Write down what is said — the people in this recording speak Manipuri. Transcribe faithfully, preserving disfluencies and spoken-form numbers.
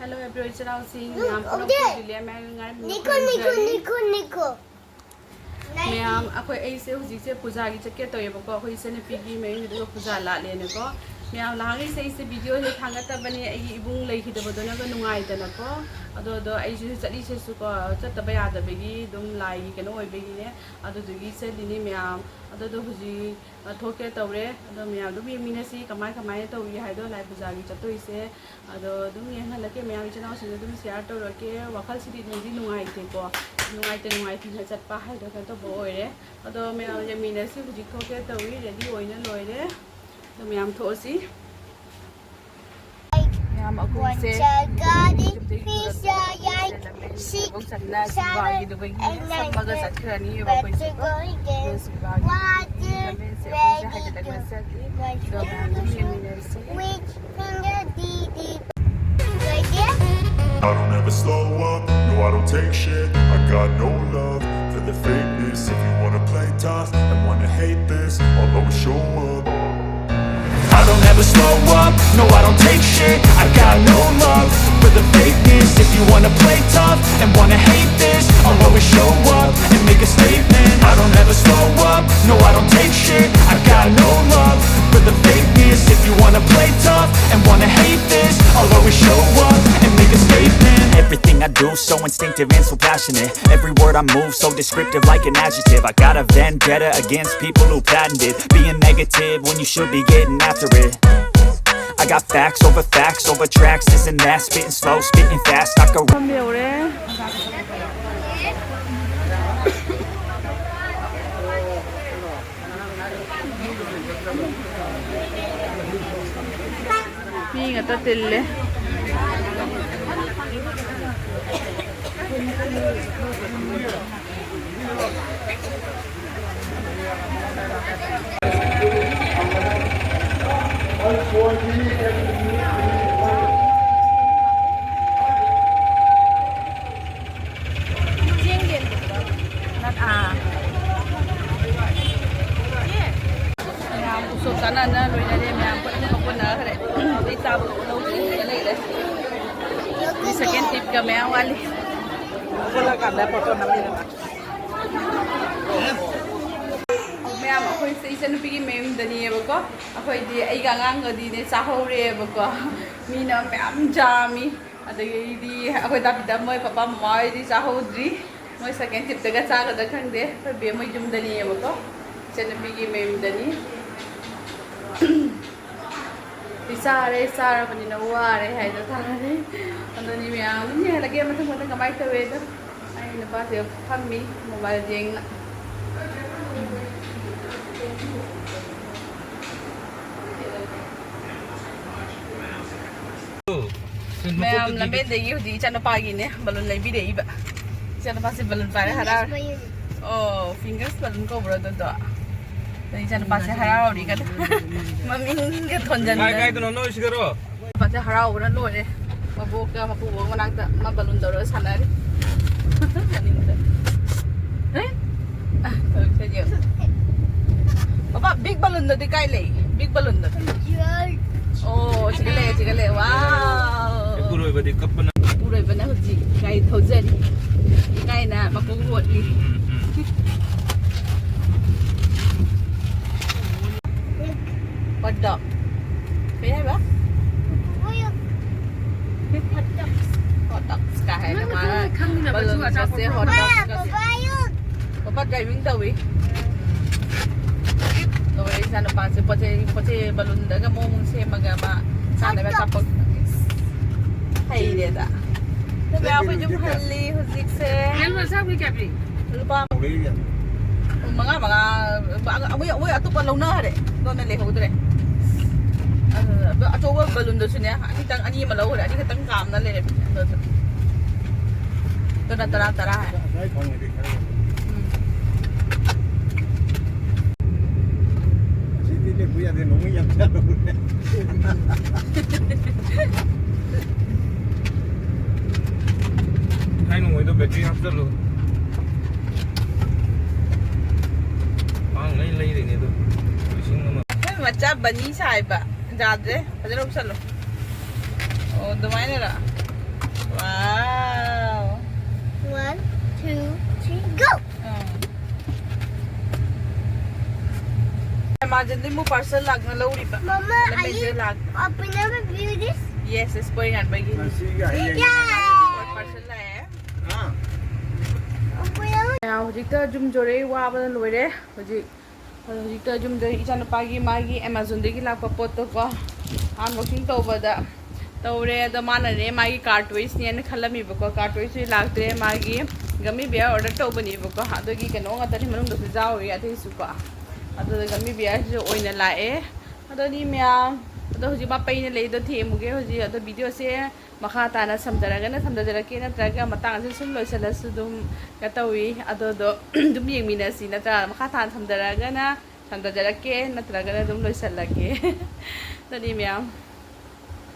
Hello everyone, ꯏꯆꯤꯟ ꯏꯅꯥꯎꯁꯤꯡ ꯃꯌꯥꯝ ꯄꯨꯝꯅꯃꯛꯄꯨ ꯂꯤꯂꯤꯌꯥ ꯃꯌꯥꯝ ꯉꯥꯏ ꯅꯤꯀꯣ ꯅꯤꯀꯣ ꯈꯨꯔꯨꯝꯖꯔꯤ꯫ ꯅꯤꯀꯣ ꯅꯤꯀꯣ꯫ ꯃꯌꯥꯝ, ꯑꯩꯈꯣꯏ, ꯑꯩꯁꯦ ꯍꯧꯖꯤꯛꯁꯦ ꯄꯨꯖꯥꯒꯤ ꯆꯠꯀꯦ ꯇꯧꯋꯦꯕꯀꯣ꯫ ꯑꯩꯈꯣꯏ ꯏꯆꯟꯅꯨꯄꯤꯒꯤ ꯃꯌꯨꯝꯗꯨꯒ ꯄꯨꯖꯥ ꯂꯥꯠꯂꯦꯅꯀꯣ꯫ ꯃꯌꯥꯝ, ꯅꯍꯥꯟꯈꯩꯁꯦ ꯑꯩꯁꯦ ꯚꯤꯗꯤꯑꯣꯁꯦ ꯊꯥꯡꯒꯠꯇꯕꯅꯦ, ꯑꯩꯒꯤ ꯏꯕꯨꯡ ꯂꯩꯈꯤꯗꯕꯗꯨꯅꯒ ꯅꯨꯡꯉꯥꯏꯇꯅꯀꯣ꯫ ꯑꯗꯣ ꯑꯗꯣ ꯑꯩꯁꯨ ꯆꯠꯂꯤꯁꯤꯁꯨꯀꯣ, ꯆꯠꯇꯕ ꯌꯥꯗꯕꯒꯤ ꯑꯗꯨꯝ ꯂꯥꯏꯒꯤ ꯀꯩꯅꯣ ꯑꯣꯏꯕꯒꯤꯅꯦ꯫ ꯑꯗꯨꯗꯨꯒꯤ ꯆꯠꯂꯤꯅꯤ ꯃꯌꯥꯝ꯫ ꯑꯗꯣ ꯑꯗꯣ ꯍꯧꯖꯤꯛ ꯑ, ꯊꯣꯛꯀꯦ ꯇꯧꯔꯦ꯫ ꯑꯗꯣ ꯃꯌꯥꯝ ꯑꯗꯨꯝ ꯌꯦꯡꯃꯤꯟꯅꯁꯤ ꯀꯃꯥꯏ ꯀꯃꯥꯏꯅ ꯇꯧꯔꯤ ꯍꯥꯏꯗꯣ, ꯂꯥꯏ ꯄꯨꯖꯥꯒꯤ ꯆꯠꯇꯣꯏꯁꯦ꯫ ꯑꯗꯣ ꯑꯗꯨꯝ ꯌꯦꯡꯍꯜꯂꯛꯀꯦ ꯃꯌꯥꯝ, ꯏꯆꯤꯟ ꯏꯅꯥꯎꯁꯤꯡꯗ ꯑꯗꯨꯝ ꯁꯤꯌꯥꯔ ꯇꯧꯔꯛꯀꯦ꯫ ꯋꯥꯈꯜꯁꯤꯗꯤ ꯅꯨꯡꯗꯤ ꯅꯨꯡꯉꯥꯏꯇꯦꯀꯣ, ꯅꯨꯡꯉꯥꯏꯇ ꯅꯨꯡꯉꯥꯏꯇꯅ ꯆꯠꯄ ꯍꯥꯏꯗꯣ ꯀꯩꯅꯣ ꯇꯧꯕ ꯑꯣꯏꯔꯦ꯫ ꯑꯗꯣ ꯃꯌꯥꯝ ꯌꯦꯡꯃꯤꯟꯅꯁꯤ꯫ ꯍꯧꯖꯤꯛ ꯊꯣꯛꯀꯦ ꯇꯧꯔꯤ, ꯔꯦꯗꯤ ꯑꯣꯏꯅ ꯂꯣꯏꯔꯦ꯫ ꯑꯗꯣ ꯃꯌꯥꯝ ꯊꯣꯛꯑꯁꯤ꯫ ꯃꯌꯥꯝ ꯑꯩꯈꯣꯏꯁꯦ ꯌꯨꯝꯗꯒꯤ ꯊꯣꯛꯂꯛꯄꯗ ꯑꯩꯈꯣꯏꯁꯦ ꯂꯝꯕꯦꯟꯁꯤꯗꯐꯥꯎ ꯆꯪꯅ ꯁꯤꯕꯥꯒꯤꯗꯨꯕꯒꯤ ꯁꯝꯃꯒ ꯆꯠꯈ꯭ꯔꯅꯤꯕ ꯑꯩꯈꯣꯏꯁꯦꯀꯣ꯫ ꯑꯗꯣ ꯁꯤꯕꯥꯒꯤꯗꯨꯕꯒꯤ ꯂꯝꯕꯦꯟꯁꯦ ꯑꯩꯈꯣꯏꯁꯦ ꯍꯥꯏꯒꯠꯂꯛꯅ ꯆꯠꯂꯤ꯫ ꯑꯗꯣ ꯃꯌꯥꯝ ꯑꯗꯨꯝ ꯌꯦꯡꯃꯤꯟꯅꯔꯁꯤ꯫ I don't ever slow up, no, I don't take shit. I got no love for the fakeness. If you wanna play tough and wanna hate this, I'll always show up. I don't ever slow up, no, I don't take shit. I got no love for the fakeness. If you wanna play tough and wanna hate this, I'll always show up and make a statement. I don't ever slow up, no, I don't take shit. I got no love for the fakeness. If you wanna play tough and wanna hate this, I'll always show up and make a statement. Everything I do so instinctive and so passionate. Every word I move so descriptive like an adjective. I got a vendetta against people who patented being negative when you should be getting after it. I got facts over facts over tracks, this and that, spitting slow, spitting fast. I could ꯃꯐꯝ ꯌꯧꯔꯦ꯫ ꯃꯤ ꯉꯥꯛꯇ ꯇꯤꯜꯂꯦ꯫ ꯃꯌꯥꯝ ꯎꯁꯣꯞ ꯆꯥꯟꯅꯅ ꯂꯣꯏꯅꯔꯦ꯫ ꯃꯌꯥꯝ ꯄꯨꯟꯅ ꯍꯧꯒꯠꯅꯈ꯭ꯔꯦ꯫ ꯑꯗꯩ ꯆꯥꯕ ꯂꯧꯗ꯭ꯔꯤꯉꯩꯗ ꯂꯩꯔꯦ꯫ ꯃꯌꯥꯝ ꯋꯥꯠꯂꯤ꯫ ꯊꯣꯛꯂꯛꯑꯀꯥꯟꯗ ꯐꯣꯇꯣ ꯅꯝꯃꯤꯟꯅꯕ꯫ ꯃꯌꯥꯝ, ꯑꯩꯈꯣꯏꯁꯦ ꯏꯆꯟꯅꯨꯄꯤꯒꯤ ꯃꯌꯨꯝꯗꯅꯤꯌꯦꯕꯀꯣ꯫ ꯑꯩꯈꯣꯏꯗꯤ ꯑꯩꯒ ꯑꯉꯥꯡꯒꯗꯤꯅꯦ ꯆꯥꯍꯧꯔꯦꯕꯀꯣ꯫ ꯃꯤꯅ ꯃꯌꯥꯝ ꯆꯥꯔꯝꯃꯤ꯫ ꯑꯗꯒꯤꯗꯤ ꯑꯩꯈꯣꯏ ꯗꯥ ꯄꯤꯇꯝ ꯃꯣꯏ ꯄꯄꯥ ꯃꯃꯥ ꯍꯣꯏꯗꯤ ꯆꯥꯍꯧꯗ꯭ꯔꯤ꯫ ꯃꯣꯏ ꯁꯦꯀꯦꯟ ꯇ꯭ꯔꯤꯞꯇꯒ ꯆꯥꯒꯗ꯭ꯔꯥ ꯈꯪꯗꯦ꯫ ꯑꯩꯈꯣꯏ ꯕꯦꯝ ꯃꯣꯏ ꯌꯨꯝꯗꯅꯤꯌꯦꯕꯀꯣ꯫ ꯏꯆꯟꯅꯨꯄꯤꯒꯤ ꯃꯌꯨꯝꯗꯅꯤ꯫ ꯆꯥꯔꯦ, ꯆꯥꯔꯕꯅꯤꯅ ꯋꯥꯔꯦ ꯍꯥꯏꯗꯣ ꯇꯥꯔꯦ꯫ ꯑꯗꯨꯅꯤ ꯃꯌꯥꯝ ꯑꯗꯨꯝ ꯌꯦꯡꯍꯜꯂꯒꯦ ꯃꯊꯪ ꯃꯊꯪ ꯀꯃꯥꯏꯅ ꯇꯧꯋꯦꯗꯣ꯫ ꯑꯩ ꯅꯨꯄꯥꯁꯦ ꯐꯝꯃꯤ ꯃꯣꯕꯥꯏꯜ ꯌꯦꯡꯅ꯫ ꯃꯌꯥꯝ ꯂꯝꯕꯦꯟꯗꯒꯤ ꯍꯧꯖꯤꯛ ꯏꯆꯥꯅꯨꯄꯥꯒꯤꯅꯦ ꯕꯂꯨꯟ ꯂꯩꯕꯤꯔꯛꯏꯕ꯫ ꯏꯆꯥꯅꯨꯄꯥꯁꯦ ꯕꯂꯨꯟ ꯄꯥꯏꯔꯦ ꯍꯔꯥꯎꯔꯦ꯫ ꯑꯣ, ꯐꯤꯡꯒꯔꯁ ꯕꯂꯨꯟ ꯀꯧꯕ꯭ꯔꯣ ꯑꯗꯨꯗꯣ? ꯑꯗꯩ ꯏꯆꯥꯅꯨꯄꯥꯁꯦ ꯍꯔꯥꯎꯔꯤ ꯀꯟꯅ꯫ ꯃꯃꯤꯡꯒ ꯊꯣꯟꯖꯟꯗꯅ꯫ ꯀꯥꯏ ꯀꯥꯏꯗꯅꯣ ꯅꯣꯏ ꯁꯤꯗꯔꯣ? ꯏꯆꯥꯅꯨꯄꯥꯁꯦ ꯍꯔꯥꯎꯕꯅ ꯂꯣꯏꯔꯦ꯫ ꯃꯕꯣꯛꯀ ꯃꯄꯨꯕꯣꯛ ꯃꯅꯥꯛꯇ ꯃꯥ ꯕꯂꯨꯟ ꯇꯧꯔꯒ ꯁꯥꯟꯅꯔꯤ꯫ ꯃꯅꯤꯡꯗ꯫ ꯍꯦ? ꯑ, ꯇꯧꯔꯤꯁꯦ ꯌꯦꯡꯉꯨ꯫ ꯄꯄꯥ, ꯕꯤꯛ ꯕꯂꯨꯟꯗꯗꯤ ꯀꯥꯏ ꯂꯩ? ꯕꯤꯛ ꯕꯂꯨꯟꯗꯗꯤ? ꯑꯣ, ꯁꯤꯒ ꯂꯩ, ꯁꯤꯒ ꯂꯩ꯫ ꯋꯥꯎ꯫ ꯏꯄꯨꯔꯣꯏꯕꯗꯤ ꯀꯞꯄꯅ꯫ ꯏꯄꯨꯔꯣꯏꯕꯅ ꯍꯧꯖꯤꯛ ꯒꯥꯔꯤ ꯊꯧꯖꯔꯤ꯫ ꯏꯀꯥꯏꯅ ꯃꯀꯣꯛ ꯍꯣꯠꯂꯤ꯫ ꯎꯝ, ꯎꯝ꯫ Hot dog꯫ ꯀꯩ ꯍꯥꯏꯕ? Hot dogs ꯀꯥ ꯍꯥꯏꯅ ꯃꯥꯅ ꯈꯪꯗꯕꯁꯨ balloon ꯒꯁꯦ ꯑꯆꯥꯄꯣꯠ hot dog ꯒꯁꯦ꯫ ꯄꯄꯥ driving ꯇꯧꯏ꯫ ꯂꯣꯏꯔꯦ, ꯏꯆꯥ ꯅꯨꯄꯥꯁꯦ ꯄꯣꯠ ꯆꯩ, ꯄꯣꯠ ꯆꯩ balloon ꯗꯒ ꯃꯑꯣꯡ ꯃꯑꯣꯡ ꯁꯦꯝꯃꯒ ꯃꯥ ꯆꯥꯅꯕ ꯑꯆꯥꯄꯣꯠ ꯍꯩꯔꯦꯗ꯫ ꯑꯗꯨꯒ ꯑꯩꯈꯣꯏ ꯌꯨꯝ ꯍꯜꯂꯤ ꯍꯧꯖꯤꯛꯁꯦ꯫ ꯌꯦꯜꯂꯣ ꯑꯁꯥꯡꯕꯤ ꯀꯌꯥ ꯄꯤ? ꯂꯨꯄꯥ ꯍꯧꯔꯛꯏ ꯌꯥꯝ꯫ ꯃꯉꯥ, ꯃꯉꯥ, ꯑꯃꯨꯛ, ꯃꯣꯏ ꯑꯇꯣꯞꯄ ꯂꯧꯅꯈ꯭ꯔꯦ꯫ ꯑꯗꯨꯅ ꯂꯩꯍꯧꯗ꯭ꯔꯦ꯫ ꯑꯗꯨ, ꯑꯗꯨ ꯑꯆꯧꯕ balloon ꯗꯨꯁꯨꯅꯦ, ꯑꯅꯤꯇꯪ, ꯑꯅꯤ ꯑꯃ ꯂꯧꯈ꯭ꯔꯦ꯫ ꯑꯅꯤꯈꯛꯇꯪ ꯀꯥꯝꯅ ꯂꯩꯔꯦ꯫ ꯑꯗꯨ, ꯑꯗꯨꯅ ꯇꯔꯥ, ꯇꯔꯥ ꯍꯥꯏ꯫ ꯑꯁ꯭ꯋꯥꯏ ꯐꯪꯉꯗꯤ ꯈꯔ꯫ ꯎꯝ꯫ ꯑꯁꯤꯗꯤ ꯂꯦꯞꯄ ꯌꯥꯗꯦ, ꯅꯣꯡꯃꯩ ꯌꯥꯝ ꯆꯥꯔꯨꯔꯦ꯫ ꯊꯥꯏꯅꯉꯩꯗꯣ battery ꯍꯥꯞꯆꯜꯂꯨ꯫ ꯄꯥꯡ ꯂꯩ ꯂꯩꯔꯤꯅꯦ ꯑꯗꯣ꯫ ꯂꯤꯁꯤꯡ ꯑꯃ꯫ ꯅꯣꯏ ꯃꯆꯥ ꯕꯅꯤ ꯁꯥꯏꯕ꯫ ꯌꯥꯗ꯭ꯔꯦ꯫ ꯐꯖꯅ ꯎꯞꯁꯜꯂꯣ꯫ ꯑꯣ, ꯑꯗꯨꯃꯥꯏꯅꯔ? ꯋꯥ꯫ ꯄꯥꯖꯟꯗꯩ ꯑꯃꯨꯛ ꯄꯥꯔꯁꯦꯜ ꯂꯥꯛꯅ ꯂꯧꯔꯤꯕ꯫ Mama, are ꯃꯦꯁꯦꯖ you ꯂꯥꯛ open up a beauty? Yes, ꯏꯁꯄꯣꯏ ꯉꯥꯟꯕꯒꯤ ꯉꯁꯤꯒꯤ ꯍꯌꯦꯡ Yeah. ꯄꯥꯔꯁꯦꯜ ꯂꯥꯛꯑꯦ꯫ ꯑꯥ, Open up. ꯃꯌꯥꯝ ꯍꯧꯖꯤꯛꯇ ꯌꯨꯝ ꯌꯧꯔꯛꯑꯦ, ꯋꯥꯕꯅ ꯂꯣꯏꯔꯦ꯫ ꯑꯗꯣ ꯍꯧꯖꯤꯛꯇ ꯌꯨꯝꯗ ꯏꯆꯥꯅꯨꯄꯥꯒꯤ ꯃꯥꯒꯤ ꯑꯦꯃꯥꯖꯣꯟꯗꯒꯤ ꯂꯥꯛꯄ ꯄꯣꯠꯇꯣꯀꯣ, ꯑꯟꯕꯣꯛꯁꯤꯡ ꯇꯧꯕꯗ ꯇꯧꯔꯦ꯫ ꯑꯗꯣ ꯃꯥꯅꯅꯦ ꯃꯥꯒꯤ ꯀꯥꯔ ꯇꯣꯏꯁꯅꯦꯅ ꯈꯜꯂꯝꯃꯤꯕꯀꯣ, ꯀꯥꯔ ꯇꯣꯏꯁꯁꯤ ꯂꯥꯛꯇ꯭ꯔꯦ꯫ ꯃꯥꯒꯤ ꯒꯝꯃꯤ ꯕꯤꯌꯥꯔ ꯑꯣꯔꯗꯔ ꯇꯧꯕꯅꯦꯕꯀꯣ, ꯑꯗꯨꯒꯤ ꯀꯩꯅꯣ ꯉꯥꯛꯇꯅꯤ ꯃꯅꯨꯡꯗꯁꯨ ꯌꯥꯎꯔꯤ ꯑꯇꯩꯁꯨꯀꯣ꯫ ꯑꯗꯨꯗ ꯒꯝꯃꯤ ꯕꯤꯌꯥꯔꯁꯤꯁꯨ ꯑꯣꯏꯅ ꯂꯥꯛꯑꯦ꯫ ꯑꯗꯨꯅꯤ ꯃꯌꯥꯝ, ꯑꯗꯣ ꯍꯧꯖꯤꯛ ꯃꯥ ꯄꯩꯅ ꯂꯩꯗꯣ ꯊꯦꯡꯉꯝꯃꯨꯒꯦ꯫ ꯍꯧꯖꯤꯛ ꯑꯗꯣ ꯚꯤꯗꯤꯑꯣꯁꯦ ꯃꯈꯥ ꯇꯥꯅ ꯁꯝꯊꯔꯒꯅ ꯁꯝꯊꯖꯔꯛꯀꯦ, ꯅꯠꯇ꯭ꯔꯒ ꯃꯇꯥꯡ ꯑꯁꯤ ꯁꯨꯝ ꯂꯣꯏꯁꯤꯜꯂꯁꯨ ꯑꯗꯨꯝ ꯀꯩꯅꯣ ꯇꯧꯏ꯫ ꯑꯗꯨꯗꯣ ꯑꯗꯨꯝ ꯌꯦꯡꯃꯤꯟꯅꯁꯤ, ꯅꯠꯇ꯭ꯔꯥ? ꯃꯈꯥ ꯇꯥꯅ ꯁꯝꯊꯔꯛꯑꯒꯅ ꯁꯝꯊꯖꯔꯛꯀꯦ, ꯅꯠꯇ꯭ꯔꯒꯅ ꯑꯗꯨꯝ ꯂꯣꯏꯁꯤꯜꯂꯒꯦ꯫ ꯑꯗꯨꯅꯤ ꯃꯌꯥꯝ꯫